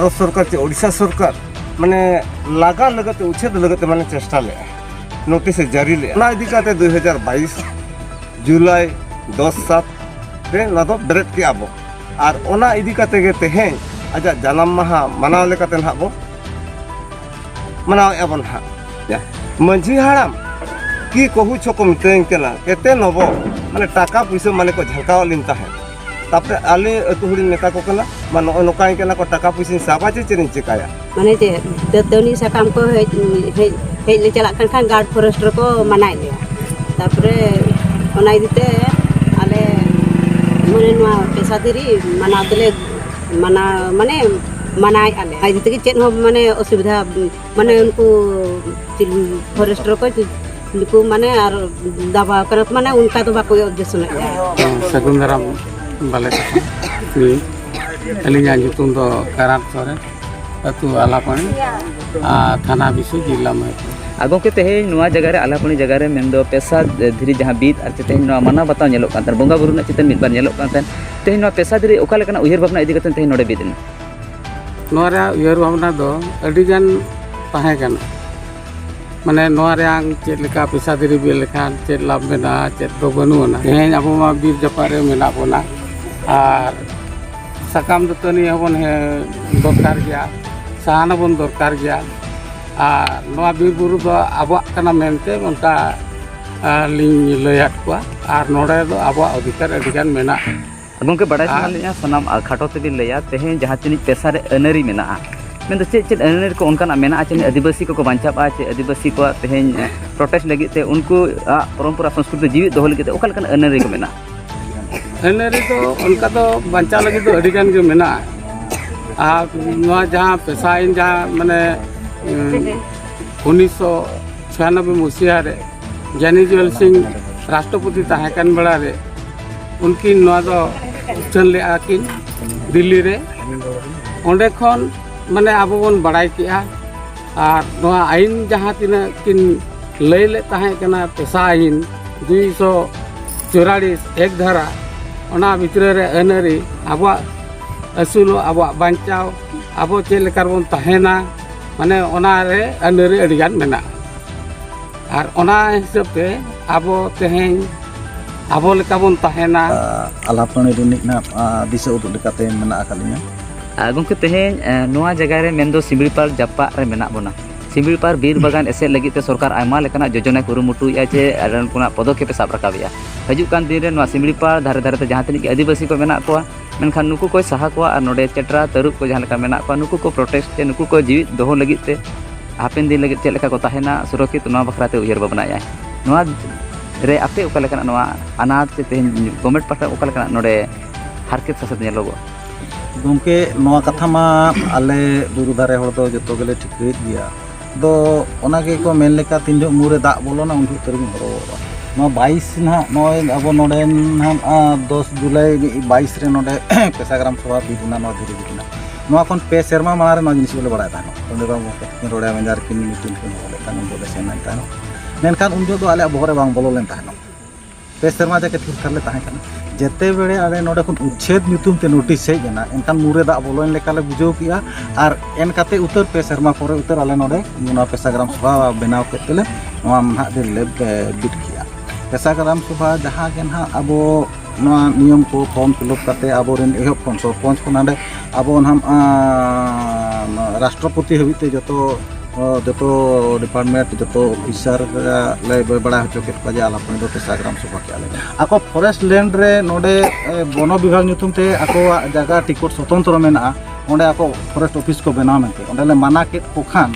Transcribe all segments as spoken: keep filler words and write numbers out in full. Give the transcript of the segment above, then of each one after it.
ᱥᱚᱨᱠᱟᱨ ᱪᱮ ᱳᱰᱤᱥᱟ ᱥᱚᱨᱠᱟᱨ ᱢᱟᱱᱮ ᱞᱟᱜᱟ ᱞᱟᱹᱜᱤᱫ ᱛᱮ, ᱩᱪᱷᱟᱹᱫ ᱞᱟᱹᱜᱤᱫ ᱛᱮ ᱢᱟᱱᱮ ᱪᱮᱥᱴᱟ ᱞᱮᱫᱼᱟ, ᱱᱳᱴᱤᱥ ᱮ ᱡᱟᱹᱨᱤ ᱞᱮᱫᱼᱟ᱾ ᱚᱱᱟ ᱤᱫᱤ ᱠᱟᱛᱮ ᱫᱩᱭ ᱦᱟᱡᱟᱨ ᱵᱟᱭᱤᱥ ᱡᱩᱞᱟᱭ ᱫᱚᱥ ᱥᱟᱛ ᱨᱮ ᱱᱚᱣᱟ ᱫᱚ ᱵᱮᱨᱮᱫ ᱠᱮᱜᱼᱟ ᱵᱚ᱾ ᱟᱨ ᱚᱱᱟ ᱤᱫᱤ ᱠᱟᱛᱮ ᱜᱮ ᱛᱮᱦᱮᱧ ᱟᱡᱟᱜ ᱡᱟᱱᱟᱢ ᱢᱟᱦᱟ ᱢᱟᱱᱟᱣ ᱞᱮᱠᱟᱛᱮ ᱱᱟᱦᱟᱜ ᱵᱚ ᱢᱟᱱᱟᱣᱮᱫᱼᱟ ᱵᱚᱱ ᱱᱟᱦᱟᱜ᱾ ᱢᱟᱹᱡᱷᱤ ᱦᱟᱲᱟᱢ ᱠᱤ ᱠᱚᱦᱩ ᱪᱷᱚ ᱠᱚ ᱢᱤᱛᱟᱹᱧ ᱠᱟᱱᱟ, ᱮᱛᱮ ᱱᱚᱵᱚ, ᱢᱟᱱᱮ ᱴᱟᱠᱟ ᱯᱩᱭᱥᱟᱹ ᱢᱟᱱᱮ ᱠᱚ ᱡᱷᱟᱞᱠᱟᱣ ᱞᱤᱧ ᱛᱟᱦᱮᱸᱫ᱾ ᱛᱟᱯᱚᱨᱮ ᱟᱞᱮ ᱟᱹᱛᱩ ᱦᱚᱲᱤᱧ ᱢᱮᱛᱟ ᱠᱚ ᱠᱟᱱᱟ, ᱢᱟ ᱱᱚᱜᱼᱚᱭ ᱱᱚᱝᱠᱟᱧ ᱠᱟᱱᱟ ᱠᱚ, ᱴᱟᱠᱟ ᱯᱩᱭᱥᱟᱹᱧ ᱥᱟᱵᱟ ᱪᱮ ᱪᱮᱫ ᱤᱧ ᱪᱮᱠᱟᱭᱟ? ᱢᱟᱱᱮ ᱪᱮᱫ, ᱫᱟᱹᱛᱟᱹᱱᱤ ᱥᱟᱠᱟᱢ ᱠᱚ ᱦᱮᱡ, ᱦᱮᱡ, ᱦᱮᱡ ᱞᱮ ᱪᱟᱞᱟᱜ ᱠᱟᱱ ᱠᱷᱟᱱ ᱜᱟᱲ ᱯᱷᱚᱨᱮᱥᱴ ᱨᱮᱠᱚ ᱢᱟᱱᱟᱭᱮᱫ ᱞᱮᱭᱟ᱾ ᱛᱟᱯᱚᱨᱮ ᱚᱱᱟ ᱤᱫᱤᱛᱮ ᱟᱞᱮ ᱢᱟᱱᱮ ᱱᱚᱣᱟ ᱯᱮᱥᱟ ᱫᱷᱤᱨᱤ ᱢᱟᱱᱟᱣ ᱛᱮᱞᱮ ᱢᱟᱱᱟᱣ, ᱢᱟᱱᱮ ᱢᱟᱱᱟᱭᱮᱫᱼᱟ ᱞᱮ᱾ ᱚᱱᱟ ᱤᱫᱤ ᱛᱮᱜᱮ ᱪᱮᱫ ᱦᱚᱸ ᱢᱟᱱᱮ ᱚᱥᱩᱵᱤᱫᱷᱟ, ᱢᱟᱱᱮ ᱩᱱᱠᱩ ᱪᱤᱞᱤ ᱯᱷᱚᱨᱮᱥᱴ ᱨᱮᱠᱚ ᱱᱩᱠᱩ ᱢᱟᱱᱮ ᱟᱨ ᱫᱟᱵᱟᱣ ᱠᱟᱱᱟ ᱠᱚ, ᱢᱟᱱᱮ ᱚᱱᱠᱟ ᱫᱚ ᱵᱟᱠᱚ ᱚᱵᱡᱮᱠᱥᱚᱱᱮᱫᱼᱟ᱾ ᱦᱮᱸ, ᱥᱟᱹᱜᱩᱱ ᱫᱟᱨᱟᱢ ᱵᱟᱞᱮ ᱠᱟᱛᱷᱟ᱾ ᱦᱩᱸ᱾ ᱟᱹᱞᱤᱧᱟᱜ ᱧᱩᱛᱩᱢ ᱫᱚ ᱠᱟᱨᱟᱱ ᱥᱚᱨᱮᱱ, ᱟᱹᱛᱩ ᱟᱞᱟᱯᱟᱹᱲᱤ, ᱟᱨ ᱛᱷᱟᱱᱟ ᱵᱤᱥᱩ, ᱡᱤᱞᱟ ᱢᱚᱦᱮᱥᱯᱩᱨ᱾ ᱟᱨ ᱜᱚᱢᱠᱮ, ᱛᱮᱦᱮᱧ ᱱᱚᱣᱟ ᱡᱟᱭᱜᱟ ᱨᱮ, ᱟᱞᱟᱯᱟᱹᱲᱤ ᱡᱟᱭᱜᱟ ᱨᱮ, ᱢᱮᱱᱫᱚ ᱯᱮᱥᱟ ᱫᱷᱤᱨᱤ ᱡᱟᱦᱟᱸ ᱵᱤᱫ ᱟᱨ ᱛᱮᱦᱮᱧ ᱱᱚᱣᱟ ᱢᱟᱱᱟᱣ ᱵᱟᱛᱟᱣ ᱧᱮᱞᱚᱜ ᱠᱟᱱ ᱛᱟᱦᱮᱸᱱ, ᱵᱚᱸᱜᱟ ᱵᱩᱨᱩ ᱨᱮᱱᱟᱜ ᱪᱤᱛᱟᱹᱨ ᱢᱤᱫ ᱵᱟᱨ ᱧᱮᱞᱚᱜ ᱠᱟᱱ ᱛᱟᱦᱮᱸᱱ, ᱛᱮᱦᱮᱧ ᱱᱚᱣᱟ ᱯᱮᱥᱟ ᱫᱷᱤᱨᱤ ᱚᱠᱟ ᱞᱮᱠᱟᱱᱟᱜ ᱩᱭᱦᱟᱹᱨ ᱵᱷᱟᱵᱽᱱᱟ ᱤᱫᱤ ᱠᱟᱛᱮ ᱛᱮᱦᱮᱧ ᱱᱚᱰᱮ ᱵᱤᱫ ᱮᱱᱟ? ᱱᱚᱣᱟ ᱨᱮᱭᱟᱜ ᱩᱭᱦᱟᱹᱨ ᱵᱷᱟᱵᱽᱱᱟ ᱫᱚ ᱟᱹᱰᱤ ᱜᱟᱱ ᱛᱟᱦᱮᱸ ᱠᱟᱱᱟ᱾ ᱢᱟᱱᱮ ᱱᱚᱣᱟ ᱨᱮᱭᱟᱝ ᱪᱮᱫ ᱞᱮᱠᱟ ᱯᱮᱥᱟ ᱫᱷᱤᱨᱤ ᱵᱤᱫ ᱞᱮᱠᱷᱟᱱ ᱪᱮᱫ ᱞᱟᱵᱷ ᱢᱮᱱᱟᱜᱼᱟ, ᱪᱮᱫ ᱫᱚ ᱵᱟᱹᱱᱩᱜ ᱟᱱᱟ᱾ ᱛᱮᱦᱮᱧ ᱟᱵᱚ ᱢᱟ ᱵᱤᱨ ᱡᱟᱯᱟᱜ ᱨᱮ ᱢᱮᱱᱟᱜ ᱵᱚᱱᱟ, ᱟᱨ ᱥᱟᱠᱟᱢ ᱫᱟᱹᱛᱟᱹᱱᱤ ᱦᱚᱸᱵᱚᱱ ᱦᱮ-, ᱫᱚᱨᱠᱟᱨ ᱜᱮᱭᱟ, ᱥᱟᱦᱟᱱ ᱦᱚᱸᱵᱚᱱ ᱫᱚᱨᱠᱟᱨ ᱜᱮᱭᱟ᱾ ᱟᱨ ᱱᱚᱣᱟ ᱵᱤᱨ ᱵᱩᱨᱩ ᱫᱚ ᱟᱵᱚᱣᱟᱜ ᱠᱟᱱᱟ ᱢᱮᱱᱛᱮ ᱚᱱᱠᱟ, ᱟ, ᱞᱤᱧ ᱞᱟᱹᱭᱟᱫ ᱠᱚᱣᱟ᱾ ᱟᱨ ᱱᱚᱰᱮ ᱫᱚ ᱟᱵᱚᱣᱟᱜ ᱚᱫᱷᱤᱠᱟᱨ ᱟᱹᱰᱤᱜᱟᱱ ᱢᱮᱱᱟᱜᱼᱟ᱾ ᱜᱚᱢᱠᱮ, ᱵᱟᱰᱟᱭ ᱥᱟᱱᱟ ᱟᱨ ᱞᱤᱧᱟ, ᱥᱟᱱᱟᱢ, ᱟ, ᱠᱷᱟᱴᱚ ᱛᱮᱵᱤᱱ ᱞᱟᱹᱭᱟ, ᱛᱮᱦᱮᱧ ᱡᱟᱦᱟᱸ ᱛᱤᱱᱟᱹᱜ ᱯᱮᱥᱟ ᱨᱮ ᱟᱹᱱᱟᱹᱨᱤ ᱢᱮᱱᱟᱜᱼᱟ, ᱢᱮᱱᱫᱚ ᱪᱮᱫ ᱪᱮᱫ ᱟᱹᱱᱟᱹᱨᱤ ᱠᱚ ᱚᱱᱠᱟᱱᱟᱜ ᱢᱮᱱᱟᱜᱼᱟ, ᱪᱮ ᱟᱹᱫᱤᱵᱟᱹᱥᱤ ᱠᱚᱠᱚ ᱵᱟᱧᱪᱟᱜᱼᱟ, ᱪᱮ ᱟᱹᱫᱤᱵᱟᱹᱥᱤ ᱠᱚᱣᱟᱜ ᱛᱮᱦᱮᱧ ᱯᱨᱚᱴᱮᱥᱴ ᱞᱟᱹᱜᱤᱫ ᱛᱮ, ᱩᱱᱠᱩᱣᱟᱜ ᱯᱚᱨᱚᱢᱯᱚᱨᱟ ᱥᱚᱝᱥᱠᱨᱤᱛᱤ ᱡᱤᱣᱤᱫ ᱫᱚᱦᱚ ᱞᱟᱹᱜᱤᱫ ᱛᱮ ᱚᱠᱟ ᱞᱮᱠᱟᱱ ᱟᱹᱱᱟᱹᱨᱤ ᱠᱚ ᱢᱮᱱᱟᱜᱼᱟ? ᱟᱹᱱᱟᱹᱨᱤ ᱫᱚ ᱚᱱᱠᱟ ᱫᱚ ᱵᱟᱧᱪᱟᱣ ᱞᱟᱹᱜᱤᱫ ᱫᱚ ᱟᱹᱰᱤ ᱜᱟᱱ ᱜᱮ ᱢᱮᱱᱟᱜᱼᱟ᱾ ᱟᱨ ᱱᱚᱣᱟ ᱡᱟᱦᱟᱸ ᱯᱮᱥᱟ ᱟᱹᱭᱤᱱ ᱡᱟᱦᱟᱸ ᱢᱟᱱᱮ, ᱩᱱᱤᱥᱥᱚ ᱪᱷᱤᱭᱟᱱᱚᱵᱵᱳᱭ ᱢᱩᱥᱤᱭᱟ ᱨᱮ ᱡᱟᱱᱤ ᱡᱩᱭᱮᱞ ᱥᱤᱝ ᱨᱟᱥᱴᱨᱚᱯᱚᱛᱤ ᱛᱟᱦᱮᱸ ᱠᱟᱱ ᱵᱮᱲᱟ ᱨᱮ ᱩᱱᱠᱤᱱ ᱱᱚᱣᱟ ᱫᱚ ᱩᱪᱷᱟᱹᱱ ᱞᱮᱫᱼᱟ ᱠᱤᱱ ᱫᱤᱞᱞᱤ ᱨᱮ᱾ ᱚᱸᱰᱮ ᱠᱷᱚᱱ ᱢᱟᱱᱮ ᱟᱵᱚ ᱵᱚᱱ ᱵᱟᱲᱟᱭ ᱠᱮᱜᱼᱟ᱾ ᱟᱨ ᱱᱚᱣᱟ ᱟᱹᱭᱤᱱ ᱡᱟᱦᱟᱸ ᱛᱤᱱᱟᱹᱜ ᱠᱤᱱ ᱞᱟᱹᱭ ᱞᱮᱫ ᱛᱟᱦᱮᱸ ᱠᱟᱱᱟ, ᱯᱮᱥᱟ ᱟᱹᱭᱤᱱ ᱫᱩᱭᱥᱚ ᱪᱩᱨᱟᱲᱤᱥ ᱮᱠ ᱫᱷᱟᱨᱟ, ᱚᱱᱟ ᱵᱷᱤᱛᱨᱤ ᱨᱮ ᱟᱹᱱ ᱟᱹᱨᱤ, ᱟᱵᱚᱣᱟᱜ ᱟᱹᱥᱩᱞᱚᱜ, ᱟᱵᱚᱣᱟᱜ ᱵᱟᱧᱪᱟᱣ, ᱟᱵᱚ ᱪᱮᱫ ᱞᱮᱠᱟ ᱨᱮᱵᱚᱱ ᱛᱟᱦᱮᱱᱟ, ᱢᱟᱱᱮ ᱚᱱᱟ ᱨᱮ ᱟᱹᱱᱟᱹᱨᱤ ᱟᱹᱰᱤ ᱜᱟᱱ ᱢᱮᱱᱟᱜᱼᱟ᱾ ᱟᱨ ᱚᱱᱟ ᱦᱤᱥᱟᱹᱵ ᱛᱮ ᱟᱵᱚ ᱛᱮᱦᱮᱧ ᱟᱵᱚ ᱞᱮᱠᱟ ᱵᱚᱱ ᱛᱟᱦᱮᱱᱟ᱾ ᱟᱞᱟᱯᱟᱹᱲᱤ ᱨᱤᱱᱤᱡ ᱱᱟᱦᱟᱜ, ᱟ, ᱫᱤᱥᱟᱹ ᱩᱫᱩᱜ ᱞᱮᱠᱟᱛᱮ ᱢᱮᱱᱟᱜ ᱟᱠᱟᱫ ᱞᱤᱧᱟ᱾ ᱟᱨ ᱜᱚᱢᱠᱮ, ᱛᱮᱦᱮᱧ, ᱮ, ᱱᱚᱣᱟ ᱡᱟᱭᱜᱟ ᱨᱮ ᱢᱮᱱᱫᱚ ᱥᱤᱢᱲᱤᱯᱟᱲ ᱡᱟᱯᱟᱜ ᱨᱮ ᱢᱮᱱᱟᱜ ᱵᱚᱱᱟ᱾ ᱥᱤᱢᱲᱤᱯᱟᱲ ᱵᱤᱨ ᱵᱟᱜᱟᱱ ᱮᱥᱮᱫ ᱞᱟᱹᱜᱤᱫ ᱛᱮ ᱥᱚᱨᱠᱟᱨ ᱟᱭᱢᱟ ᱞᱮᱠᱟᱱᱟᱜ ᱡᱳᱡᱚᱱᱟᱭ ᱠᱩᱨᱩᱢᱩᱴᱩᱭᱮᱫᱼᱟ ᱡᱮ ᱟᱨ ᱩᱱᱠᱩᱱᱟᱜ ᱯᱚᱫᱚᱠᱷᱮᱯ ᱮ ᱥᱟᱵ ᱨᱟᱠᱟᱵᱮᱫᱼᱟ᱾ ᱦᱤᱡᱩᱜ ᱠᱟᱱ ᱫᱤᱱ ᱨᱮ ᱱᱚᱣᱟ ᱥᱤᱢᱲᱤᱯᱟᱲ ᱫᱷᱟᱨᱮ ᱫᱷᱟᱨᱮ ᱛᱮ ᱡᱟᱦᱟᱸ ᱛᱤᱱᱟᱹᱜ ᱜᱮ ᱟᱹᱫᱤᱵᱟᱹᱥᱤ ᱠᱚ ᱢᱮᱱᱟᱜ ᱠᱚᱣᱟ, ᱢᱮᱱᱠᱷᱟᱱ ᱱᱩᱠᱩ ᱠᱚᱭ ᱥᱟᱦᱟ ᱠᱚᱣᱟ ᱟᱨ ᱱᱚᱰᱮ ᱪᱮᱴᱨᱟ ᱛᱟᱹᱨᱩᱵ ᱠᱚ ᱡᱟᱦᱟᱸ ᱞᱮᱠᱟ ᱢᱮᱱᱟᱜ ᱠᱚᱣᱟ, ᱱᱩᱠᱩ ᱠᱚ ᱯᱨᱚᱴᱮᱥᱴ ᱛᱮ ᱱᱩᱠᱩ ᱠᱚ ᱡᱤᱣᱤᱫ ᱫᱚᱦᱚ ᱞᱟᱹᱜᱤᱫ ᱛᱮ ᱦᱟᱯᱮᱱ ᱫᱤᱱ ᱞᱟᱹᱜᱤᱫ ᱪᱮᱫ ᱞᱮᱠᱟ ᱠᱚ ᱛᱟᱦᱮᱱᱟ ᱥᱩᱨᱚᱠᱷᱤᱛ, ᱱᱚᱣᱟ ᱵᱟᱠᱷᱨᱟ ᱛᱮ ᱩᱭᱦᱟᱹᱨ ᱵᱷᱟᱵᱽᱱᱟᱭᱮᱫᱼᱟᱭ᱾ ᱱᱚᱣᱟ ᱨᱮ ᱟᱯᱮ ᱚᱠᱟ ᱞᱮᱠᱟᱱᱟᱜ ᱱᱚᱣᱟ ᱟᱱᱟᱴ ᱥᱮ ᱛᱮᱦᱮᱧ ᱜᱚᱵᱷᱢᱮᱱᱴ ᱯᱟᱦᱴᱟ ᱚᱠᱟ ᱞᱮᱠᱟᱱᱟᱜ ᱱᱚᱰᱮ ᱦᱟᱨᱠᱮᱛ ᱥᱟᱥᱮᱛ ᱧᱮᱞᱚᱜᱚᱜᱼᱟ? ᱜᱚᱢᱠᱮ, ᱱᱚᱣᱟ ᱠᱟᱛᱷᱟ ᱢᱟ ᱟᱞᱮ ᱵᱩᱨᱩ ᱫᱷᱟᱨᱮ ᱦᱚᱲ ᱫᱚ ᱡᱚᱛᱚ ᱜᱮᱞᱮ ᱴᱷᱤᱠᱟᱹᱭᱮᱫ ᱜᱮᱭᱟ᱾ ᱟᱫᱚ ᱚᱱᱟ ᱜᱮᱠᱚ ᱢᱮᱱ ᱞᱮᱠᱟ, ᱛᱤᱱ ᱡᱚᱦᱚᱜ ᱢᱩᱨᱮ ᱫᱟᱜ ᱵᱚᱞᱚᱱᱟ, ᱩᱱ ᱡᱚᱦᱚᱜ ᱛᱟᱹᱨᱤᱧ ᱦᱚᱨᱚᱵᱚᱨᱚᱜᱼᱟ᱾ ᱱᱚᱣᱟ ᱵᱟᱭᱤᱥ ᱱᱟᱦᱟᱜ, ᱱᱚᱜᱼᱚᱭ ᱟᱵᱚ ᱱᱚᱰᱮ ᱱᱟᱦᱟᱜ, ᱟ, ᱫᱚᱥ ᱡᱩᱞᱟᱭ ᱵᱟᱭᱤᱥ ᱨᱮ ᱱᱚᱰᱮ ᱯᱮᱥᱟ ᱜᱨᱟᱢ ᱥᱚᱵᱷᱟ ᱦᱩᱭ ᱞᱮᱱᱟ ᱱᱚᱣᱟ ᱫᱷᱤᱨᱤ ᱵᱤᱴ ᱨᱮᱱᱟᱜ᱾ ᱱᱚᱣᱟ ᱠᱷᱚᱱ ᱯᱮ ᱥᱮᱨᱢᱟ ᱢᱟᱲᱟᱝ ᱨᱮ ᱱᱚᱣᱟ ᱡᱤᱱᱤᱥ ᱵᱚᱞᱮ ᱵᱟᱲᱟᱭ ᱛᱟᱦᱮᱱᱚᱜ᱾ ᱯᱚᱱᱰᱤᱛ ᱨᱚᱜᱷᱩᱱᱟᱛᱷ ᱢᱩᱨᱢᱩ ᱛᱟᱹᱠᱤᱱ ᱨᱚᱲᱮᱭᱟ ᱵᱮᱸᱡᱟᱨ ᱠᱤᱱ ᱧᱩᱛᱩᱢ ᱠᱤᱱ ᱦᱚᱦᱚ ᱞᱮᱫ ᱠᱷᱟᱱ ᱩᱱ ᱡᱚᱦᱚᱜ ᱞᱮ ᱥᱮᱱ ᱞᱮᱱ ᱛᱟᱦᱮᱱᱚᱜ᱾ ᱢᱮᱱᱠᱷᱟᱱ ᱩᱱ ᱡᱚᱦᱚᱜ ᱫᱚ ᱟᱞᱮᱭᱟᱜ ᱵᱚᱦᱚᱜ ᱨᱮ ᱵᱟᱝ ᱵᱚᱞᱚ ᱞᱮᱱ ᱛᱟᱦᱮᱱᱚᱜ᱾ ᱯᱮ ᱥᱮᱨᱢᱟ ᱡᱟᱠᱮ ᱛᱷᱤᱨ ᱛᱷᱟᱨ ᱞᱮ ᱛᱟᱦᱮᱸ ᱠᱟᱱᱟ᱾ ᱡᱮᱛᱮ ᱵᱮᱲᱮ ᱟᱞᱮ ᱱᱚᱰᱮ ᱠᱷᱚᱱ ᱩᱪᱷᱮᱫ ᱧᱩᱛᱩᱢ ᱛᱮ ᱱᱳᱴᱤᱥ ᱦᱮᱡ ᱮᱱᱟ, ᱮᱱᱠᱷᱟᱱ ᱢᱩᱨᱮ ᱫᱟᱜ ᱵᱚᱞᱚᱭᱮᱱ ᱞᱮᱠᱟ ᱞᱮ ᱵᱩᱡᱷᱟᱹᱣ ᱠᱮᱜᱼᱟ᱾ ᱟᱨ ᱮᱱ ᱠᱟᱛᱮ ᱩᱛᱟᱹᱨ ᱯᱮ ᱥᱮᱨᱢᱟ ᱯᱚᱨᱮ ᱩᱛᱟᱹᱨ ᱟᱞᱮ ᱱᱚᱰᱮ ᱱᱚᱣᱟ ᱯᱮᱥᱟ ᱜᱨᱟᱢ ᱥᱚᱵᱷᱟ ᱵᱮᱱᱟᱣ ᱠᱮᱫ ᱛᱮᱞᱮ ᱱᱚᱣᱟ ᱱᱟᱦᱟᱜ ᱫᱤᱱ ᱞᱮ, ᱮ, ᱵᱤᱫ ᱠᱮᱜᱼᱟ᱾ ᱯᱮᱥᱟ ᱜᱨᱟᱢ ᱥᱚᱵᱷᱟ ᱡᱟᱦᱟᱸ ᱜᱮ ᱱᱟᱦᱟᱜ ᱟᱵᱚ ᱱᱚᱣᱟ ᱱᱤᱭᱚᱢ ᱠᱚ ᱯᱷᱚᱨᱢ ᱯᱷᱤᱞᱟᱯ ᱠᱟᱛᱮ ᱟᱵᱚᱨᱮᱱ ᱮᱦᱚᱵ ᱠᱷᱚᱱ ᱥᱚᱨᱯᱚᱧᱪ ᱠᱷᱚᱱ ᱦᱟᱸᱰᱮ ᱟᱵᱚ ᱱᱟᱦᱟᱜ, ᱟ, ᱨᱟᱥᱴᱨᱚᱯᱚᱛᱤ ᱦᱟᱹᱵᱤᱡ ᱛᱮ ᱡᱚᱛᱚ, ᱚ, ᱡᱚᱛᱚ ᱰᱤᱯᱟᱨᱴᱢᱮᱱᱴ, ᱡᱚᱛᱚ ᱚᱯᱷᱤᱥᱟᱨ ᱞᱮ ᱵᱟᱲᱟᱭ ᱦᱚᱪᱚ ᱠᱮᱫ ᱠᱚᱣᱟ ᱡᱮ ᱟᱞᱟᱯᱟᱹᱲᱤ ᱫᱚ ᱯᱮᱥᱟ ᱜᱨᱟᱢ ᱥᱚᱵᱷᱟ ᱠᱮᱜᱼᱟ ᱞᱮ᱾ ᱟᱠᱚ ᱯᱷᱚᱨᱮᱥᱴ ᱞᱮᱱᱰ ᱨᱮ ᱱᱚᱰᱮ, ᱮ, ᱵᱚᱱᱚ ᱵᱤᱵᱷᱟᱜᱽ ᱧᱩᱛᱩᱢ ᱛᱮ ᱟᱠᱚᱣᱟᱜ ᱡᱟᱭᱜᱟ ᱴᱤᱠᱤᱴ ᱥᱚᱛᱚᱱᱛᱨᱚ ᱢᱮᱱᱟᱜᱼᱟ, ᱚᱸᱰᱮ ᱟᱠᱚ ᱯᱷᱚᱨᱮᱥᱴ ᱚᱯᱷᱤᱥ ᱠᱚ ᱵᱮᱱᱟᱣ ᱢᱮᱱᱛᱮ ᱚᱸᱰᱮ ᱞᱮ ᱢᱟᱱᱟ ᱠᱮᱫ ᱠᱚ ᱠᱷᱟᱱ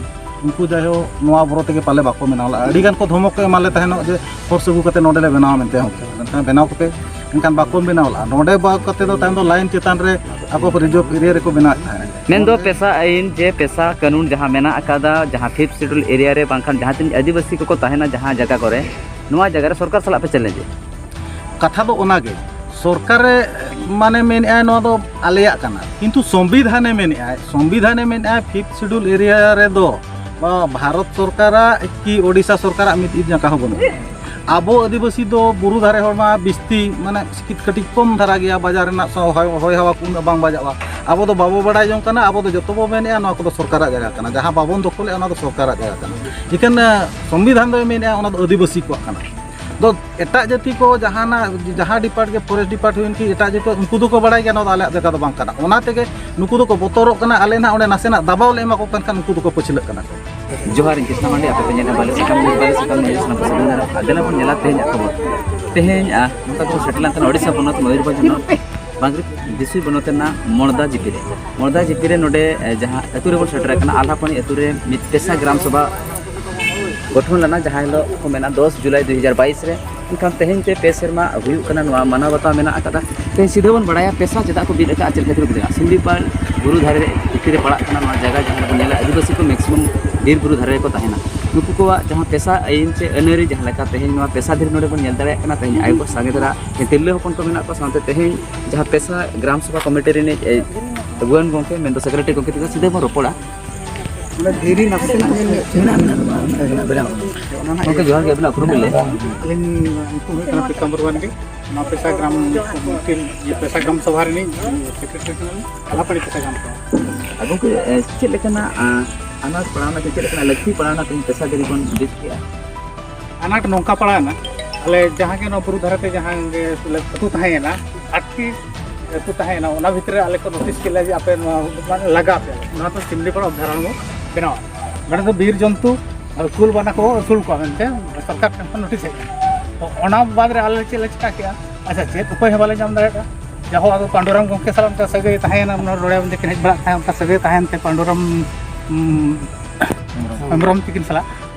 ᱩᱱᱠᱩ ᱡᱟᱭᱦᱳᱠ ᱱᱚᱣᱟ ᱵᱚᱨᱚ ᱛᱮᱜᱮ ᱯᱟᱞᱮ ᱵᱟᱠᱚ ᱵᱮᱱᱟᱣ ᱞᱮᱫᱼᱟ᱾ ᱟᱹᱰᱤ ᱜᱟᱱ ᱠᱚ ᱫᱷᱚᱢᱚᱠ ᱠᱚ ᱮᱢᱟ ᱞᱮ ᱛᱟᱦᱮᱱᱚᱜ ᱡᱮ ᱯᱷᱚᱨᱥ ᱟᱹᱜᱩ ᱠᱟᱛᱮ ᱱᱚᱰᱮ ᱞᱮ ᱵᱮᱱᱟᱣᱟ ᱢᱮᱱᱛᱮ ᱦᱚᱸ, ᱢᱮᱱᱠᱷᱟᱱ ᱵᱮᱱᱟᱣ ᱠᱟᱛᱮ ᱮᱱᱠᱷᱟᱱ ᱵᱟᱠᱚ ᱵᱮᱱᱟᱣ ᱞᱮᱫᱼᱟ᱾ ᱱᱚᱰᱮ ᱵᱟᱫ ᱠᱟᱛᱮ ᱫᱚ ᱛᱟᱭᱚᱢ ᱫᱚ ᱞᱟᱭᱤᱱ ᱪᱮᱛᱟᱱ ᱨᱮ ᱟᱠᱚ ᱠᱚ ᱨᱤᱡᱟᱨᱵᱷ ᱮᱨᱤᱭᱟ ᱨᱮᱠᱚ ᱵᱮᱱᱟᱣᱮᱫ ᱛᱟᱦᱮᱸᱫ᱾ ᱢᱮᱱᱫᱚ ᱯᱮᱥᱟ ᱟᱹᱭᱤᱱ ᱡᱮ ᱯᱮᱥᱟ ᱠᱟᱹᱱᱩᱱ ᱡᱟᱦᱟᱸ ᱢᱮᱱᱟᱜ ᱟᱠᱟᱫᱟ, ᱡᱟᱦᱟᱸ ᱯᱷᱤᱯᱛᱷ ᱥᱤᱰᱩᱞ ᱮᱨᱤᱭᱟ ᱨᱮ ᱵᱟᱝᱠᱷᱟᱱ ᱡᱟᱦᱟᱸ ᱛᱤᱱᱟᱹᱜ ᱟᱹᱫᱤᱵᱟᱹᱥᱤ ᱠᱚᱠᱚ ᱛᱟᱦᱮᱱᱟ ᱡᱟᱦᱟᱸ ᱡᱟᱭᱜᱟ ᱠᱚᱨᱮ, ᱱᱚᱣᱟ ᱡᱟᱭᱜᱟ ᱨᱮ ᱥᱚᱨᱠᱟᱨ ᱥᱟᱞᱟᱜ ᱯᱮ ᱪᱮᱞᱮᱧᱡᱽ ᱮᱫᱟ᱾ ᱠᱟᱛᱷᱟ ᱫᱚ ᱚᱱᱟᱜᱮ, ᱥᱚᱨᱠᱟᱨᱮ ᱢᱟᱱᱮ ᱢᱮᱱᱮᱫᱼᱟᱭ ᱱᱚᱣᱟ ᱫᱚ ᱟᱞᱮᱭᱟᱜ ᱠᱟᱱᱟ, ᱠᱤᱱᱛᱩ ᱥᱚᱝᱵᱤᱫᱷᱟᱱᱮ ᱢᱮᱱᱮᱫᱼᱟᱭ, ᱥᱚᱝᱵᱤᱫᱷᱟᱱᱮ ᱢᱮᱱᱮᱫᱼᱟᱭ ᱯᱷᱤᱯᱛᱷ ᱥᱤᱰᱩᱞ ᱮᱨᱤᱭᱟ ᱨᱮᱫᱚ ᱱᱚᱣᱟ ᱵᱷᱟᱨᱚᱛ ᱥᱚᱨᱠᱟᱨᱟᱜ ᱠᱤ ᱳᱰᱤᱥᱟ ᱥᱚᱨᱠᱟᱨᱟᱜ ᱢᱤᱫ ᱤᱛ ᱡᱟᱸᱜᱟ ᱦᱚᱸ ᱵᱟᱹᱱᱩᱜᱼᱟ᱾ ᱟᱵᱚ ᱟᱹᱫᱤᱵᱟᱹᱥᱤ ᱫᱚ ᱵᱩᱨᱩ ᱫᱷᱟᱨᱮ ᱦᱚᱲ ᱢᱟ ᱵᱤᱥᱛᱤ, ᱢᱟᱱᱮ, ᱥᱤᱠᱷᱤᱛ ᱠᱟᱹᱴᱤᱡ ᱠᱚᱢ ᱫᱷᱟᱨᱟ ᱜᱮᱭᱟ, ᱵᱟᱡᱟᱨ ᱨᱮᱱᱟᱜ ᱥᱚ-, ᱦᱚᱭ, ᱦᱚᱭ ᱦᱟᱣᱟ ᱠᱚ ᱩᱱᱟᱹᱜ ᱵᱟᱝ ᱵᱟᱡᱟᱜᱼᱟ᱾ ᱟᱵᱚ ᱫᱚ ᱵᱟᱵᱚ ᱵᱟᱲᱟᱭ ᱡᱚᱝ ᱠᱟᱱᱟ, ᱟᱵᱚ ᱫᱚ ᱡᱚᱛᱚ ᱵᱚ ᱢᱮᱱᱮᱫᱼᱟ ᱱᱚᱣᱟ ᱠᱚᱫᱚ ᱥᱚᱨᱠᱟᱨᱟᱜ ᱡᱟᱭᱜᱟ ᱠᱟᱱᱟ, ᱡᱟᱦᱟᱸ ᱵᱟᱵᱚᱱ ᱫᱚᱠᱷᱚᱞᱮᱫᱼᱟ ᱚᱱᱟ ᱫᱚ ᱥᱚᱨᱠᱟᱨᱟᱜ ᱡᱟᱭᱜᱟ ᱠᱟᱱᱟ᱾ ᱤᱠᱷᱟᱹᱱ, ᱟᱸ, ᱥᱚᱝᱵᱤᱫᱷᱟᱱ ᱫᱚᱭ ᱢᱮᱱᱮᱫᱼᱟ ᱚᱱᱟ ᱫᱚ ᱟᱹᱫᱤᱵᱟᱹᱥᱤ ᱠᱚᱣᱟᱜ ᱠᱟᱱᱟ᱾ ᱫᱚ ᱮᱴᱟᱜ ᱡᱟᱹᱛᱤ ᱠᱚ ᱡᱟᱦᱟᱱᱟᱜ, ᱡᱟᱦᱟᱸ ᱰᱤᱯᱟᱨᱴ ᱜᱮ, ᱯᱷᱚᱨᱮᱥᱴ ᱰᱤᱯᱟᱨᱴ ᱦᱩᱭᱮᱱ ᱠᱤ, ᱮᱴᱟᱜ ᱡᱟᱹᱛᱤ, ᱩᱱᱠᱩ ᱫᱚᱠᱚ ᱵᱟᱲᱟᱭ ᱜᱮᱭᱟ ᱱᱚᱣᱟ ᱫᱚ ᱟᱞᱮᱭᱟᱜ ᱡᱟᱭᱜᱟ ᱫᱚ ᱵᱟᱝ ᱠᱟᱱᱟ᱾ ᱚᱱᱟ ᱛᱮᱜᱮ ᱱᱩᱠᱩ ᱫᱚᱠᱚ ᱵᱚᱛᱚᱨᱚᱜ ᱠᱟᱱᱟ, ᱟᱞᱮ ᱱᱟᱦᱟᱜ ᱚᱸᱰᱮ ᱱᱟᱥᱮᱱᱟᱜ ᱫᱟᱵᱟᱣ ᱞᱮ ᱮᱢᱟ ᱠᱚ ᱠᱟᱱ ᱠᱷᱟᱱ ᱩᱱᱠᱩ ᱫᱚᱠᱚ ᱯᱟᱹᱪᱷᱞᱟᱹᱜ ᱠᱟᱱᱟ ᱠᱚ᱾ ᱡᱚᱦᱟᱨ, ᱤᱧ ᱠᱨᱤᱥᱱᱟ ᱢᱟᱱᱰᱤ, ᱟᱯᱮ ᱯᱮ ᱧᱮᱞᱟ ᱵᱟᱞᱮ ᱥᱟᱠᱟᱢ ᱱᱤᱭᱩᱡᱽ, ᱥᱟᱱᱟᱢ ᱠᱚ ᱥᱟᱹᱜᱩᱱ ᱫᱟᱨᱟᱢ᱾ ᱟᱨ ᱫᱮᱞᱟ ᱵᱚᱱ ᱧᱮᱞᱟ ᱛᱮᱦᱮᱧᱟᱜ ᱠᱷᱚᱵᱚᱨ᱾ ᱛᱮᱦᱮᱧ, ᱟᱨ ᱱᱚᱝᱠᱟ ᱜᱮᱵᱚᱱ ᱥᱮᱴᱮᱨ ᱞᱮᱱ ᱛᱟᱦᱮᱱᱟ ᱳᱰᱤᱥᱟ ᱯᱚᱱᱚᱛ ᱢᱚᱭᱩᱨᱵᱷᱚᱸᱡᱽ ᱦᱚᱱᱚᱛ ᱵᱟᱝᱨᱤ ᱫᱤᱥᱩᱭ ᱵᱚᱱᱚᱛ ᱨᱮᱱᱟᱜ ᱢᱚᱲᱫᱟ ᱡᱤᱯᱤ ᱨᱮ᱾ ᱢᱚᱲᱫᱟ ᱡᱤᱯᱤ ᱨᱮ ᱱᱚᱰᱮ, ᱮ, ᱡᱟᱦᱟᱸ ᱟᱹᱛᱩ ᱨᱮᱵᱚᱱ ᱥᱮᱴᱮᱨ ᱟᱠᱟᱱᱟ, ᱟᱞᱦᱟᱯᱟᱹᱱᱤ ᱟᱹᱛᱩ ᱨᱮ ᱢᱤᱫ ᱯᱮᱥᱟ ᱜᱨᱟᱢ ᱥᱚᱵᱷᱟ ᱜᱚᱴᱷᱚᱱ ᱞᱮᱱᱟ, ᱡᱟᱦᱟᱸ ᱦᱤᱞᱳᱜ ᱠᱚ ᱢᱮᱱᱟ ᱫᱚᱥ ᱡᱩᱞᱟᱭ ᱫᱩ ᱦᱟᱡᱟᱨ ᱵᱟᱭᱤᱥ ᱨᱮ᱾ ᱮᱱᱠᱷᱟᱱ ᱛᱮᱦᱮᱧ ᱛᱮ ᱯᱮ ᱥᱮᱨᱢᱟ ᱦᱩᱭᱩᱜ ᱠᱟᱱᱟ ᱱᱚᱣᱟ ᱢᱟᱱᱟᱣ ᱵᱟᱛᱟᱣ ᱢᱮᱱᱟᱜ ᱟᱠᱟᱫᱟ᱾ ᱛᱮᱦᱮᱧ ᱥᱤᱫᱷᱟᱹ ᱵᱚᱱ ᱵᱟᱲᱟᱭᱟ ᱯᱮᱥᱟ ᱪᱮᱫᱟᱜ ᱠᱚ ᱵᱤᱫ ᱟᱠᱟᱫᱼᱟ, ᱪᱮᱫ ᱠᱷᱟᱹᱛᱤᱨ ᱠᱚ ᱵᱤᱫ ᱟᱠᱟᱫᱼᱟ᱾ ᱥᱤᱢᱞᱤᱯᱟᱞ ᱵᱩᱨᱩ ᱫᱷᱟᱨᱮ ᱵᱷᱤᱛᱤᱨ ᱨᱮ ᱯᱟᱲᱟᱜ ᱠᱟᱱᱟ ᱱᱚᱣᱟ ᱡᱟᱭᱜᱟ, ᱡᱟᱦᱟᱸ ᱨᱮᱵᱚᱱ ᱧᱮᱞᱟ ᱟᱹᱫᱤᱵᱟᱹᱥᱤ ᱠᱚ ᱢᱮᱠᱥᱤᱢᱟᱢ ᱵᱤᱨ ᱵᱩᱨᱩ ᱫᱷᱟᱨᱮ ᱨᱮᱠᱚ ᱛᱟᱦᱮᱱᱟ᱾ ᱱᱩᱠᱩ ᱠᱚᱣᱟᱜ ᱡᱟᱦᱟᱸ ᱯᱮᱥᱟ ᱟᱹᱭᱤᱱ ᱪᱮ ᱟᱹᱱᱟᱹᱨᱤ ᱡᱟᱦᱟᱸ ᱞᱮᱠᱟ ᱛᱮᱦᱮᱧ ᱱᱚᱣᱟ ᱯᱮᱥᱟ ᱫᱷᱤᱨᱤ ᱱᱚᱰᱮ ᱵᱚᱱ ᱧᱮᱞ ᱫᱟᱲᱮᱭᱟᱜ ᱠᱟᱱᱟ, ᱛᱮᱦᱮᱧ ᱟᱭᱳ ᱠᱚ ᱥᱟᱸᱜᱮ ᱫᱷᱟᱨᱟ ᱛᱤᱨᱞᱟᱹ ᱦᱚᱯᱚᱱ ᱠᱚ ᱢᱮᱱᱟᱜ ᱠᱚᱣᱟ, ᱥᱟᱶᱛᱮ ᱛᱮᱦᱮᱧ ᱡᱟᱦᱟᱸ ᱯᱮᱥᱟ ᱜᱨᱟᱢ ᱥᱚᱵᱷᱟ ᱠᱚᱢᱤᱴᱤ ᱨᱤᱱᱤᱡ, ᱮ, ᱟᱹᱜᱩᱣᱟᱹᱱ ᱜᱚᱢᱠᱮ ᱢᱮᱱᱫᱚ ᱥᱮᱠᱨᱮᱴᱟᱨᱤ ᱜᱚᱢᱠᱮ ᱛᱤᱠᱤᱱ ᱥᱟᱶ ᱥᱤᱫᱷᱟᱹ ᱵᱚᱱ ᱨᱚᱯᱚᱲᱟ᱾ ᱚᱱᱟ ᱫᱷᱤᱨᱤ ᱱᱟᱥᱮᱱᱟᱜ ᱧᱮᱞ ᱧᱚᱜ ᱢᱮᱱᱟᱜᱼᱟ, ᱢᱮᱱᱟᱜᱼᱟ, ᱢᱮᱱᱟᱜᱼᱟ, ᱢᱮᱱᱟᱜᱼᱟ᱾ ᱚᱱᱟ ᱱᱟᱜ ᱜᱚᱢᱠᱮ, ᱡᱚᱦᱟᱨ ᱜᱮ, ᱟᱹᱵᱤᱱᱟᱜ ᱩᱯᱨᱩᱢ ᱵᱤᱱ ᱞᱟᱹᱭᱟ? ᱟᱹᱞᱤᱧ ᱧᱩᱛᱩᱢ ᱦᱩᱭᱩᱜ ᱠᱟᱱᱟ ᱯᱤᱛᱟᱢᱵᱚᱨ ᱢᱟᱱᱰᱤ᱾ ᱱᱚᱣᱟ ᱯᱮᱥᱟ ᱜᱨᱟᱢ ᱠᱚᱢᱤᱴᱤ, ᱤᱭᱟᱹ, ᱯᱮᱥᱟ ᱜᱨᱟᱢ ᱥᱚᱵᱷᱟ ᱨᱤᱱᱤᱡ ᱥᱮᱠᱨᱮᱴᱟᱨᱤ ᱠᱟᱱᱟᱞᱤᱧ, ᱟᱞᱟᱯᱟᱲᱤ ᱯᱮᱥᱟ ᱜᱨᱟᱢ ᱥᱚᱵᱷᱟ᱾ ᱟᱨ ᱜᱚᱢᱠᱮ, ᱮ, ᱪᱮᱫ ᱞᱮᱠᱟᱱᱟᱜ, ᱟ, ᱟᱱᱟᱴ ᱯᱟᱲᱟᱣᱱᱟ, ᱪᱮ ᱪᱮᱫ ᱞᱮᱠᱟᱱᱟᱜ ᱞᱟᱹᱠᱛᱤ ᱯᱟᱲᱟᱣᱱᱟ ᱛᱮᱦᱮᱧ ᱯᱮᱥᱟ ᱫᱷᱤᱨᱤ ᱵᱚᱱ ᱵᱤᱫ ᱠᱮᱜᱼᱟ? ᱟᱱᱟᱴ ᱱᱚᱝᱠᱟ ᱯᱟᱲᱟᱣᱱᱟ, ᱟᱞᱮ ᱡᱟᱦᱟᱸ ᱜᱮ ᱱᱚᱣᱟ ᱵᱩᱨᱩ ᱫᱷᱟᱨᱮ ᱛᱮ ᱡᱟᱦᱟᱸ ᱜᱮ ᱟᱹᱛᱩ ᱛᱟᱦᱮᱸᱭᱮᱱᱟ, ᱟᱴᱴᱤ ᱟᱹᱛᱩ ᱛᱟᱦᱮᱸᱭᱮᱱᱟ, ᱚᱱᱟ ᱵᱷᱤᱛᱨᱤ ᱨᱮ ᱟᱞᱮ ᱠᱚ ᱱᱳᱴᱤᱥ ᱠᱮᱫ ᱞᱮᱭᱟ ᱡᱮ ᱟᱯᱮ ᱱᱚᱣᱟ ᱞᱟᱜᱟ ᱯᱮ, ᱱᱚᱣᱟ ᱫᱚ ᱥᱤᱢᱞᱤᱯᱟᱲ ᱚᱵᱷᱭᱟᱨᱚᱱᱱᱚ ᱵᱮᱱᱟᱣᱟ᱾ ᱱᱚᱸᱰᱮ ᱫᱚ ᱵᱤᱨ ᱡᱚᱱᱛᱩ ᱟᱨ ᱠᱩᱞ ᱵᱟᱱᱟ ᱠᱚ ᱟᱹᱥᱩᱞ ᱠᱚᱣᱟ ᱢᱮᱱᱛᱮ ᱥᱚᱨᱠᱟᱨ ᱴᱷᱮᱱ ᱠᱷᱚᱱ ᱱᱳᱴᱤᱥ ᱦᱮᱡ ᱮᱱᱟ᱾ ᱛᱚ ᱚᱱᱟ ᱵᱟᱫᱽ ᱨᱮ ᱟᱞᱮ ᱪᱮᱫ ᱞᱮ ᱪᱤᱠᱟ ᱠᱮᱜᱼᱟ? ᱟᱪᱪᱷᱟ, ᱪᱮᱫ ᱩᱯᱟᱹᱭ ᱦᱚᱸ ᱵᱟᱞᱮ ᱧᱟᱢ ᱫᱟᱲᱮᱭᱟᱜᱼᱟ᱾ ᱡᱟᱦᱳ, ᱟᱫᱚ ᱯᱟᱱᱰᱩᱨᱟᱢ ᱜᱚᱢᱠᱮ ᱥᱟᱞᱟᱜ ᱚᱱᱠᱟ ᱥᱟᱹᱜᱟᱹᱭ ᱛᱟᱦᱮᱸᱭᱮᱱᱟ, ᱱᱚᱰᱮ ᱱᱚᱰᱮ ᱡᱚᱠᱷᱚᱱ ᱦᱮᱡ ᱵᱟᱲᱟᱜ ᱛᱟᱦᱮᱸᱫ, ᱚᱱᱠᱟ ᱥᱟᱹᱜᱟᱹᱭ ᱛᱟᱦᱮᱸᱭᱮᱱ ᱛᱮ ᱯᱟᱱᱰᱩᱨᱟᱢ, ᱩᱢ, ᱦᱮᱢᱵᱨᱚᱢ ᱛᱤᱠᱤᱱ ᱥᱟᱞᱟᱜ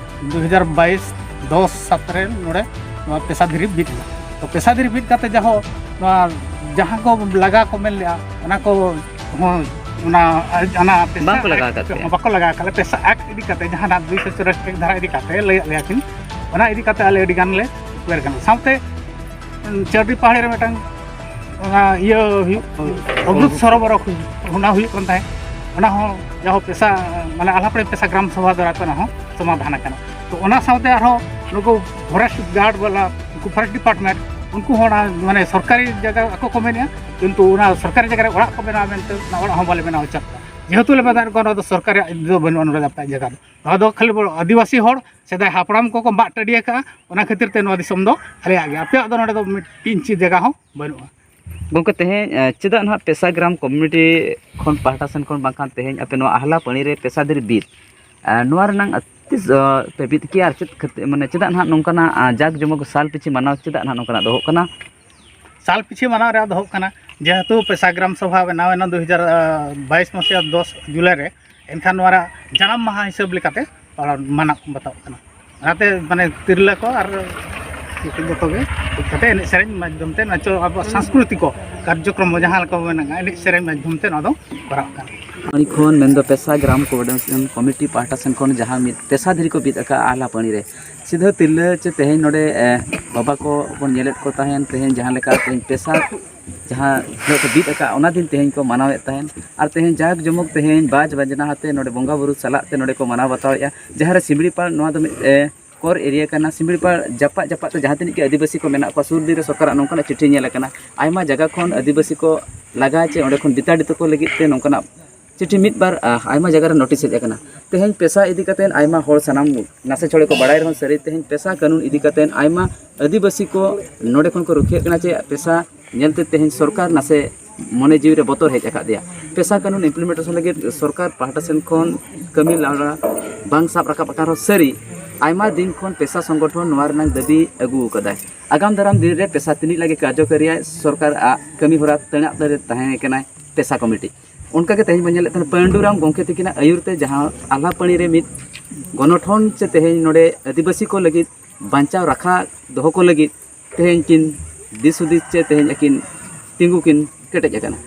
ᱫᱩ ᱦᱟᱡᱟᱨ ᱵᱟᱭᱤᱥ ᱫᱚᱥ ᱥᱟᱛ ᱨᱮ ᱱᱚᱰᱮ ᱱᱚᱣᱟ ᱯᱮᱥᱟ ᱫᱷᱤᱨᱤ ᱵᱤᱫ ᱮᱱᱟ᱾ ᱛᱚ ᱯᱮᱥᱟ ᱫᱷᱤᱨᱤ ᱵᱤᱫ ᱠᱟᱛᱮ ᱡᱟᱦᱳ ᱱᱚᱣᱟ ᱡᱟᱦᱟᱸ ᱠᱚ ᱞᱟᱜᱟ ᱠᱚ ᱢᱮᱱ ᱞᱮᱜᱼᱟ, ᱚᱱᱟ ᱠᱚ ᱦᱚᱸ, ᱚᱱᱟ, ᱚᱱᱟ ᱯᱮᱥᱟ ᱵᱟᱝᱠᱚ ᱞᱟᱜᱟᱣ ᱟᱠᱟᱫ ᱯᱮᱭᱟ? ᱵᱟᱠᱚ ᱞᱟᱜᱟᱣ ᱟᱠᱟᱫ ᱞᱮᱭᱟ᱾ ᱯᱮᱥᱟ ᱟᱠᱴ ᱤᱫᱤ ᱠᱟᱛᱮ, ᱡᱟᱦᱟᱱᱟᱜ ᱫᱩᱭᱥᱚ ᱪᱚᱞᱞᱤᱥ ᱮᱠ ᱫᱷᱟᱨᱟ ᱤᱫᱤ ᱠᱟᱛᱮ ᱞᱟᱹᱭᱟᱫ ᱞᱮᱭᱟ ᱠᱤᱱ, ᱚᱱᱟ ᱤᱫᱤ ᱠᱟᱛᱮ ᱟᱞᱮ ᱟᱹᱰᱤ ᱜᱟᱱ ᱞᱮ ᱩᱯᱠᱟᱹᱨ ᱠᱟᱱᱟ᱾ ᱥᱟᱶᱛᱮ ᱪᱟᱹᱰᱤ ᱯᱟᱦᱟᱲᱤ ᱨᱮ ᱢᱤᱫᱴᱟᱝ ᱚᱱᱟ ᱤᱭᱟᱹ ᱦᱩᱭᱩᱜ, ᱚᱢᱨᱩᱛ ᱥᱚᱨᱳᱵᱚᱨ ᱦᱩᱭᱩᱜ, ᱚᱱᱟ ᱦᱩᱭᱩᱜ ᱠᱟᱱ ᱛᱟᱦᱮᱸᱫ᱾ ᱚᱱᱟ ᱦᱚᱸ ᱡᱟᱦᱳ ᱯᱮᱥᱟ, ᱢᱟᱱᱮ ᱟᱞᱦᱟᱯᱟᱲᱤ ᱯᱮᱥᱟ ᱜᱨᱟᱢ ᱥᱚᱵᱷᱟ ᱫᱟᱨᱟᱭ ᱛᱮ ᱚᱱᱟ ᱦᱚᱸ ᱥᱚᱢᱟᱫᱷᱟᱱ ᱟᱠᱟᱱᱟ᱾ ᱛᱚ ᱚᱱᱟ ᱥᱟᱶᱛᱮ ᱟᱨᱦᱚᱸ ᱱᱩᱠᱩ ᱯᱷᱚᱨᱮᱥᱴ ᱜᱟᱨᱰ ᱵᱟᱞᱟ, ᱩᱱᱠᱩ ᱯᱷᱚᱨᱮᱥᱴ ᱰᱤᱯᱟᱨᱴᱢᱮᱱᱴ, ᱩᱱᱠᱩ ᱦᱚᱸ ᱚᱱᱟ ᱢᱟᱱᱮ ᱥᱚᱨᱠᱟᱨᱤ ᱡᱟᱭᱜᱟ ᱟᱠᱚ ᱠᱚ ᱢᱮᱱᱮᱫᱼᱟ, ᱠᱤᱱᱛᱩ ᱚᱱᱟ ᱥᱚᱨᱠᱟᱨᱤ ᱡᱟᱭᱜᱟ ᱨᱮ ᱚᱲᱟᱜ ᱠᱚ ᱵᱮᱱᱟᱣᱟ ᱢᱮᱱᱛᱮ ᱚᱱᱟ ᱚᱲᱟᱜ ᱦᱚᱸ ᱵᱟᱞᱮ ᱵᱮᱱᱟᱣ ᱦᱚᱪᱚ ᱠᱚᱣᱟ᱾ ᱡᱮᱦᱮᱛᱩ ᱞᱮ ᱢᱮᱱᱫᱟ ᱱᱚᱣᱟ ᱫᱚ ᱥᱚᱨᱠᱟᱨᱟᱜ ᱫᱚ ᱵᱟᱹᱱᱩᱜᱼᱟ ᱱᱚᱰᱮ ᱫᱚ ᱟᱯᱮᱭᱟᱜ ᱡᱟᱭᱜᱟ ᱫᱚ, ᱱᱚᱣᱟ ᱫᱚ ᱠᱷᱟᱹᱞᱤ ᱟᱹᱫᱤᱵᱟᱹᱥᱤ ᱦᱚᱲ ᱥᱮᱫᱟᱭ ᱦᱟᱯᱲᱟᱢ ᱠᱚᱠᱚ ᱢᱟᱜ ᱴᱟᱺᱰᱤ ᱟᱠᱟᱫᱼᱟ, ᱚᱱᱟ ᱠᱷᱟᱹᱛᱤᱨ ᱛᱮ ᱱᱚᱣᱟ ᱫᱤᱥᱚᱢ ᱫᱚ ᱟᱞᱮᱭᱟᱜ ᱜᱮ, ᱟᱯᱮᱭᱟᱜ ᱫᱚ ᱱᱚᱰᱮ ᱫᱚ ᱢᱤᱫ ᱤᱧᱪᱤ ᱡᱟᱭᱜᱟ ᱦᱚᱸ ᱵᱟᱹᱱᱩᱜᱼᱟ᱾ ᱜᱚᱢᱠᱮ, ᱛᱮᱦᱮᱧ ᱮ, ᱪᱮᱫᱟᱜ ᱱᱟᱦᱟᱜ ᱯᱮᱥᱟ ᱜᱨᱟᱢ ᱠᱚᱢᱤᱴᱤ ᱠᱷᱚᱱ ᱯᱟᱦᱴᱟ ᱥᱮᱱ ᱠᱷᱚᱱ ᱵᱟᱝᱠᱷᱟᱱ ᱛᱮᱦᱮᱧ ᱟᱯᱮ ᱱᱚᱣᱟ ᱟᱦᱞᱟ ᱯᱟᱹᱲᱤ ᱨᱮ ᱯᱮᱥᱟ ᱫᱷᱤᱨᱤ ᱵᱤᱨ, ᱮ, ᱱᱚᱣᱟ ᱨᱮᱱᱟᱝ ᱛᱤᱥ ᱮ, ᱯᱮ ᱵᱤᱫ ᱠᱮᱜᱼᱟ ᱟᱨ ᱪᱮᱫ ᱠᱷᱟᱹᱛᱤᱨ, ᱢᱟᱱᱮ ᱪᱮᱫᱟᱜ ᱱᱟᱦᱟᱜ ᱱᱚᱝᱠᱟᱱᱟᱜ ᱮ, ᱡᱟᱠ ᱡᱚᱢᱚᱠ ᱥᱟᱞ ᱯᱤᱪᱷᱤ ᱢᱟᱱᱟᱣ ᱪᱮᱫᱟᱜ ᱱᱟᱦᱟᱜ ᱱᱚᱝᱠᱟᱱᱟᱜ ᱫᱚᱦᱚᱜ ᱠᱟᱱᱟ? ᱥᱟᱞ ᱯᱤᱪᱷᱤ ᱢᱟᱱᱟᱣ ᱨᱮᱭᱟᱜ ᱫᱚᱦᱚᱜ ᱠᱟᱱᱟ, ᱡᱮᱦᱮᱛᱩ ᱯᱮᱥᱟ ᱜᱨᱟᱢ ᱥᱚᱵᱷᱟ ᱵᱮᱱᱟᱣ ᱮᱱᱟ ᱫᱩ ᱦᱟᱡᱟᱨ ᱵᱟᱭᱤᱥ ᱢᱟᱥᱤᱭᱟ ᱫᱚᱥ ᱡᱩᱞᱟᱭ ᱨᱮ, ᱮᱱᱠᱷᱟᱱ ᱱᱚᱣᱟ ᱨᱮᱭᱟᱜ ᱡᱟᱱᱟᱢ ᱢᱟᱦᱟ ᱦᱤᱥᱟᱹᱵ ᱞᱮᱠᱟᱛᱮ ᱯᱟᱞᱚᱱ ᱢᱟᱱᱟᱣ ᱵᱟᱛᱟᱣ ᱠᱟᱱᱟ᱾ ᱚᱱᱟᱛᱮ ᱢᱟᱱᱮ ᱛᱤᱨᱞᱟᱹ ᱠᱚ ᱟᱨ ᱡᱚᱛᱚ ᱜᱮ ᱦᱮᱡ ᱠᱟᱛᱮ ᱮᱱᱮᱡ ᱥᱮᱨᱮᱧ ᱢᱟᱫᱽᱫᱷᱚᱢ ᱛᱮ ᱱᱟᱪᱚ ᱟᱵᱚᱣᱟᱜ ᱥᱟᱝᱥᱠᱨᱤᱛᱤᱠ ᱠᱟᱨᱡᱚᱠᱨᱚᱢ ᱡᱟᱦᱟᱸ ᱞᱮᱠᱟ ᱵᱚ ᱢᱮᱱᱟ, ᱮᱱᱮᱡ ᱥᱮᱨᱮᱧ ᱢᱟᱫᱽᱫᱷᱚᱢ ᱛᱮ ᱱᱚᱣᱟ ᱫᱚ ᱠᱚᱨᱟᱜ ᱠᱟᱱᱟ᱾ ᱯᱟᱹᱲᱤ ᱠᱷᱚᱱ ᱢᱮᱱᱫᱚ ᱯᱮᱥᱟ ᱜᱨᱟᱢ ᱠᱚᱢᱤᱴᱤ ᱯᱟᱦᱴᱟ ᱥᱮᱱ ᱠᱷᱚᱱ ᱡᱟᱦᱟᱸ ᱢᱤᱫ ᱯᱮᱥᱟ ᱫᱷᱤᱨᱤ ᱠᱚ ᱵᱤᱫ ᱟᱠᱟᱫᱼᱟ ᱟᱦᱞᱟ ᱯᱟᱹᱲᱤ ᱨᱮ, ᱥᱤᱫᱷᱟᱹ ᱛᱤᱨᱞᱟᱹ ᱪᱮ ᱛᱮᱦᱮᱧ ᱱᱚᱰᱮ ᱮ, ᱵᱟᱵᱟ ᱠᱚ ᱵᱚᱱ ᱧᱮᱞᱮᱫ ᱠᱚ ᱛᱟᱦᱮᱸᱱ, ᱛᱮᱦᱮᱧ ᱡᱟᱦᱟᱸ ᱞᱮᱠᱟ ᱛᱮᱦᱮᱧ ᱯᱮᱥᱟ ᱡᱟᱦᱟᱸ ᱦᱤᱞᱳᱜ ᱠᱚ ᱵᱤᱫ ᱟᱠᱟᱫ, ᱚᱱᱟ ᱫᱤᱱ ᱛᱮᱦᱮᱧ ᱠᱚ ᱢᱟᱱᱟᱣᱮᱫ ᱛᱟᱦᱮᱸᱱ᱾ ᱟᱨ ᱛᱮᱦᱮᱧ ᱡᱟᱠ ᱡᱚᱢᱚᱠ ᱛᱮᱦᱮᱧ ᱵᱟᱡᱽ ᱵᱟᱡᱽᱱᱟ ᱟᱛᱮ ᱱᱚᱰᱮ ᱵᱚᱸᱜᱟ ᱵᱩᱨᱩ ᱥᱟᱞᱟᱜ ᱛᱮ ᱱᱚᱰᱮ ᱠᱚ ᱢᱟᱱᱟᱣ ᱵᱟᱛᱟᱣᱮᱫᱼᱟ, ᱡᱟᱦᱟᱸ ᱨᱮ ᱥᱤᱢᱲᱤᱯᱟᱲ ᱱᱚᱣᱟ ᱫᱚ ᱢᱤᱫ ᱮ, ᱠᱚᱨ ᱮᱨᱤᱭᱟ ᱠᱟᱱᱟ᱾ ᱥᱤᱢᱲᱤᱯᱟᱲ ᱡᱟᱯᱟᱜ ᱡᱟᱯᱟᱜ ᱛᱮ ᱡᱟᱦᱟᱸ ᱛᱤᱱᱟᱹᱜ ᱜᱮ ᱟᱹᱫᱤᱵᱟᱹᱥᱤ ᱠᱚ ᱢᱮᱱᱟᱜ ᱠᱚᱣᱟ, ᱥᱩᱨ ᱫᱤᱱ ᱨᱮ ᱥᱚᱨᱠᱟᱨᱟᱜ ᱱᱚᱝᱠᱟᱱᱟᱜ ᱪᱤᱴᱷᱤ ᱧᱮᱞ ᱟᱠᱟᱱᱟ, ᱟᱭᱢᱟ ᱡᱟᱭᱜᱟ ᱠᱷᱚᱱ ᱟᱹᱫᱤᱵᱟᱹᱥᱤ ᱠᱚ ᱞᱟᱜᱟ ᱪᱮ ᱚᱸᱰᱮ ᱠᱷᱚᱱ ᱵᱤᱛᱟᱲᱤᱛ ᱠᱚ ᱞᱟᱹᱜᱤᱫ ᱛᱮ ᱱᱚᱝᱠᱟᱱᱟᱜ ᱪᱤᱴᱷᱤ ᱢᱤᱫ ᱵᱟᱨ ᱟᱭᱢᱟ ᱡᱟᱭᱜᱟ ᱨᱮ ᱱᱳᱴᱤᱥ ᱦᱮᱡ ᱟᱠᱟᱱᱟ᱾ ᱛᱮᱦᱮᱧ ᱯᱮᱥᱟ ᱤᱫᱤ ᱠᱟᱛᱮ ᱟᱭᱢᱟ ᱦᱚᱲ ᱥᱟᱱᱟᱢ ᱱᱟᱥᱮ ᱪᱷᱚᱲᱮ ᱠᱚ ᱵᱟᱲᱟᱭ ᱨᱮᱦᱚᱸ ᱥᱟᱹᱨᱤ, ᱛᱮᱦᱮᱧ ᱯᱮᱥᱟ ᱠᱟᱹᱱᱩᱱ ᱤᱫᱤ ᱠᱟᱛᱮ ᱟᱭᱢᱟ ᱟᱹᱫᱤᱵᱟᱹᱥᱤ ᱠᱚ ᱱᱚᱰᱮ ᱠᱷᱚᱱ ᱠᱚ ᱨᱩᱠᱷᱤᱭᱟᱹᱜ ᱠᱟᱱᱟ ᱪᱮ ᱯᱮᱥᱟ ᱧᱮᱞᱛᱮ ᱛᱮᱦᱮᱧ ᱥᱚᱨᱠᱟᱨ ᱱᱟᱥᱮ ᱢᱚᱱᱮ ᱡᱤᱣᱤ ᱨᱮ ᱵᱚᱛᱚᱨ ᱦᱮᱡ ᱟᱠᱟᱫ ᱫᱮᱭᱟ᱾ ᱯᱮᱥᱟ ᱠᱟᱹᱱᱩᱱ ᱤᱢᱯᱞᱤᱢᱮᱱᱴᱮᱥᱚᱱ ᱞᱟᱹᱜᱤᱫ ᱥᱚᱨᱠᱟᱨ ᱯᱟᱦᱴᱟ ᱥᱮᱱ ᱠᱷᱚᱱ ᱠᱟᱹᱢᱤ ᱞᱟᱲᱟ ᱵᱟᱝ ᱥᱟᱵ ᱨᱟᱠᱟᱵ ᱟᱠᱟᱱ ᱨᱮᱦᱚᱸ ᱥᱟᱹᱨᱤ, ᱟᱭᱢᱟ ᱫᱤᱱ ᱠᱷᱚᱱ ᱯᱮᱥᱟ ᱥᱚᱝᱜᱚᱴᱷᱚᱱ ᱱᱚᱣᱟ ᱨᱮᱱᱟᱜ ᱫᱟᱹᱵᱤ ᱟᱹᱜᱩ ᱟᱠᱟᱫᱟᱭ᱾ ᱟᱜᱟᱢ ᱫᱟᱨᱟᱢ ᱫᱤᱱ ᱨᱮ ᱯᱮᱥᱟ ᱛᱤᱱᱟᱹᱜ ᱞᱟᱹᱜᱤᱫ ᱠᱟᱨᱡᱚᱠᱟᱨᱤᱭᱟᱭ ᱥᱚᱨᱠᱟᱨ ᱟᱜ ᱠᱟᱹᱢᱤ ᱦᱚᱨᱟ ᱛᱟᱹᱲᱟᱜ ᱫᱟᱨᱮ ᱛᱟᱦᱮᱸ ᱠᱟᱱᱟᱭ ᱯᱮᱥᱟ ᱠᱚᱢᱤᱴᱤ᱾ ᱚᱱᱠᱟᱜᱮ ᱛᱮᱦᱮᱧ ᱵᱚᱱ ᱧᱮᱞᱮᱫ ᱛᱟᱦᱮᱱᱟ ᱯᱟᱹᱱᱰᱩᱨᱟᱢ ᱜᱚᱢᱠᱮ ᱛᱟᱹᱠᱤᱱᱟᱜ ᱟᱹᱭᱩᱨ ᱛᱮ ᱡᱟᱦᱟᱸ ᱟᱞᱦᱟ ᱯᱟᱹᱲᱤ ᱨᱮ ᱢᱤᱫ ᱜᱚᱱᱚᱴᱷᱚᱱ ᱪᱮ ᱛᱮᱦᱮᱧ ᱱᱚᱰᱮ ᱟᱹᱫᱤᱵᱟᱹᱥᱤ ᱠᱚ ᱞᱟᱹᱜᱤᱫ ᱵᱟᱧᱪᱟᱣ ᱨᱟᱠᱷᱟ ᱫᱚᱦᱚ ᱠᱚ ᱞᱟᱹᱜᱤᱫ ᱛᱮᱦᱮᱧ ᱠᱤᱱ ᱫᱤᱥ ᱦᱩᱫᱤᱥ ᱪᱮ ᱛᱮᱦᱮᱧ ᱟᱹᱠᱤᱱ ᱛᱤᱸᱜᱩ ᱠᱤᱱ ᱠᱮᱴᱮᱡ ᱟᱠᱟᱱᱟ᱾